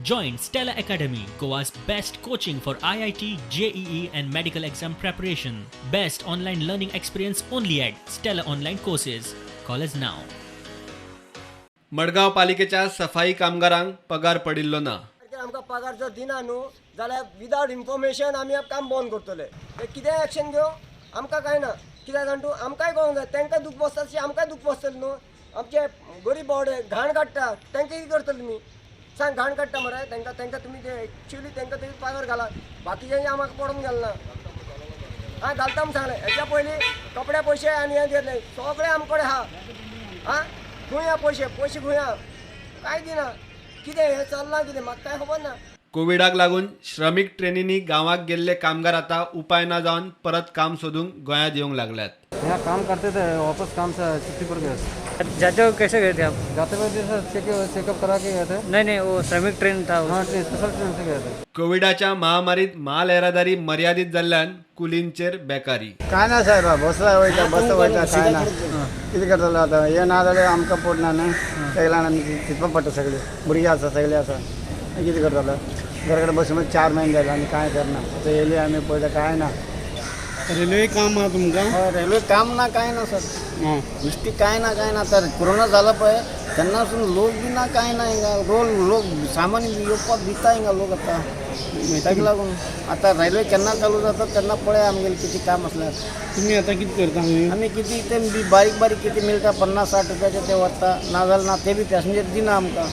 Join Stella Academy, Goa's best coaching for IIT, JEE, and medical exam preparation. Best online learning experience only at Stella Online Courses. Call us now. Madgaon पालिकेच्या सफाई कामगारांक पगार पडिल्लो ना. आमकां पगार जर दिना न्हू जाल्यार विदावट इन्फॉर्मेशन आमी काम बंद करतले. ते कितेंय एक्शन घेवं, आमकां कांय ना. कित्याक जाण तूं, आमकांय कळोंक जाय, तांकां दूख बसता तशें आमकांय दूख बसतलें न्हू. आमचे गरीब बावडे घाण काडटा, तांकां कितें करतले तुमी सांग? घाण काडटा मरे तांकां, तांकां तुमी ते एक्चुली तांकां तुमी पगार घालात, बाकीच्यांनी आमकां पडून गेल ना. आं, घालता म्हूण सांगलें हेच्या पयलीं. कपड्या पयशे आनी हें घेतले सगळे आम कडेन आहा. आं, खंय आहा पयशे? पयशे खंय आहा? कांय दिना. कितें हें चल्लां कितें, म्हाका कांय खबर ना. कोविडाक लागून श्रमीक ट्रेनींनी गांवाक गेल्ले कामगार आता उपाय ना जावन परत काम सोदूंक गोंयांत येवंक लागल्यात. यहाँ काम करते थे, वापस काम से छुट्टी पर गए. जाते हुए कैसे गए थे आप? जाते हुए जैसे चेकअप करा के गए थे. नहीं, वो श्रमिक ट्रेन था. हाँ, स्पेशल ट्रेन से गए थे. कोविडाच्या महामारीत माल येरादारी मर्यादीत जाल्ल्यान कुलींचेर बेकारी. काय ना साहेबा, बसला वयता, बस वयता, काय ना. कितें करतलो आतां? हें ना जाल्यार आमकां पोट ना न्हू. तेका लागून आमी चिंतपा पडटा. सगळें भुरगीं आसा, सगळें आसा. कितें करतलो? घरा कडेन बसून 4 म्हयने जाले आनी कांय करना. आतां येयली आमी, पळयता, कांय ना. रेल्वे काम आहा तुमकां? हय, रेल्वे काम ना, कांय ना सर. नुस्ती कांय ना, कांय ना. तर कोरोना जाला पळय, तेन्नासून लोक बी ना, कांय ना. हिंगा रोल लोक सामान बी येवपाक भिता हिंगा लोक आतां. ताका लागून आतां रेल्वे केन्ना चालू जाता तेन्ना पळय आमगेलें कितें काम आसल्यार. तुमी आतां कितें करता खंय? आमी कितें तें बी बारीक बारीक कितें मेळटा, 50-60 रुपयाचे ते व्हरता, नाजाल्यार ना. ते बी पॅसेंजर दिना आमकां.